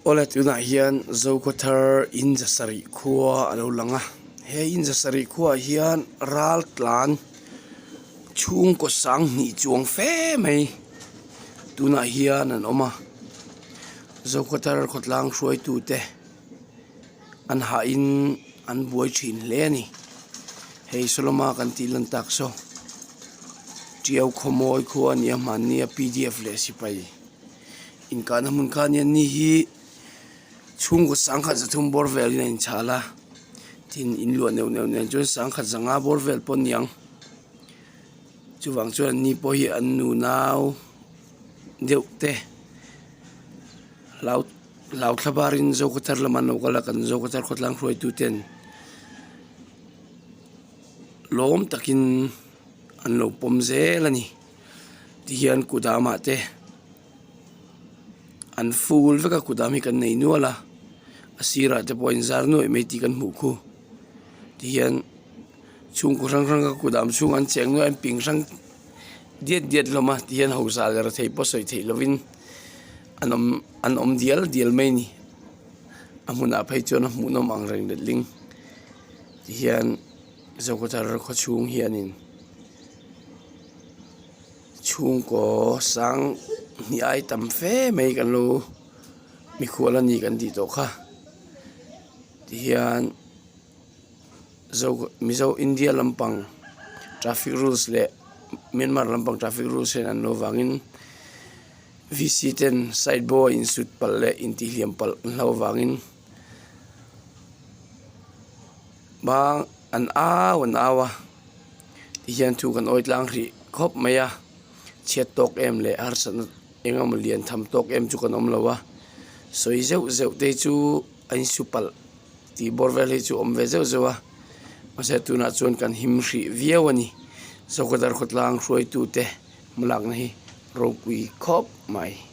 Awle tunah hian Zokhawthar in zasarih khua a lo lang a he in zasarih khuaah hian ral tlan chhungkaw sanghnih chuang fe mai tunah hian an awm a Zokhawthar khawtlang hruaitu te an hahin an buai thin hle a ni hei sawlama kan tih lan tak saw tiau khawmawi khua a ni a hmanni a pdf leh sipai. Inkahna hmun kha ania ni hi chhungkaw sangkhat zathum bawr velin a inchhal a tin in luah neuh neuh nen chuan sangkhat zanga bawr vel pawh a ni ang chuvang chuan an ni pawh hi an nunau deuh te hlau hlau thla barin zokhawthar lamah an lo kal a kan zokhawthar khawtlang hruaitu ten lawm takin an lo pawm zel a ni. Tihian kudamah te an ful vek a kudam hi kan nei nual a a sirah te pawh a inzar nuaih mai tih kan hmuh khu tihian chhungkaw hrang hrang a kudam chhungah an cheng nuaih a an ping hrang diat diat hlawm a tihian hausa leh rethei pawh sawi theih lovin an awm an awm dial dial mai a ni a hmunah phei chuan a hmuhnawm ang reng letling tihian Zokhawthar khawchhung hianin. Chhungkaw sang hnih ai tam fe mai kan lo mikhual a ni kan tih tawh kha tihian zo mizo india lampang traffic rules leh myanmar lampang traffic rules hian an lo vangin v c ten side boy insut palh leh intihhliam palh an hlau avangin bang an au an au a. Tihian thu kan awi tlang hrih khawp mai a chhiat tawk em leh harsatna eng emaw lian tham tawk em chu kan awm lo a sawi zeuh zeuh te chu a insu palh tih bawr vel hi chu a awm ve zeuh zeuh a mahse tunah chuan kan him hrih viau a ni Zokhawthar khawtlang hruaitu te hmalakna hi ropui khawp mai.